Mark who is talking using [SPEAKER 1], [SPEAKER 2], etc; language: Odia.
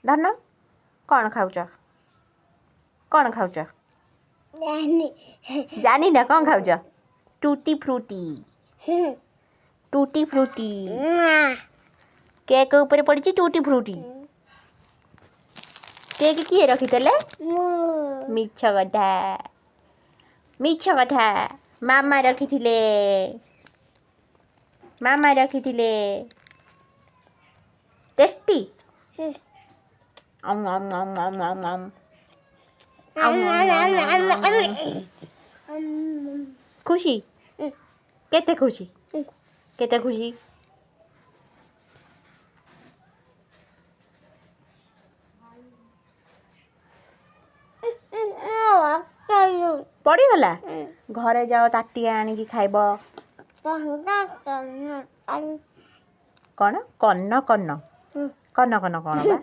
[SPEAKER 1] ଧନ, କ'ଣ ଖାଉଛ? କ'ଣ ଖାଉଛ? ଜାଣିନ କ'ଣ ଖାଉଛ? ଟୁଟି ଫ୍ରୁଟି, ଟୁଟି ଫ୍ରୁଟି। କେକ୍ ଉପରେ ପଡ଼ିଛି ଟୁଟି ଫ୍ରୁଟି। କେକ୍ କିଏ ରଖିଥିଲେ? ମିଛ କଥା, ମିଛ କଥା। ମାମା ରଖିଥିଲେ, ମାମା ରଖିଥିଲେ। ଟେଷ୍ଟି। ଅମ୍ ଅମ୍ ଅମ୍ ଅମ୍ ଅମ୍ ଅମ୍ ଅମ୍ ଅମ୍ ଅମ୍। ଖୁସି? କେତେ ଖୁସି, କେତେ ଖୁସି? ପଡ଼ିଗଲା। ଘରେ ଯାଅ, ତାଟିଆ ଆଣିକି ଖାଇବ। କ'ଣ କନ କନ କନ କନ? କ'ଣ ବା?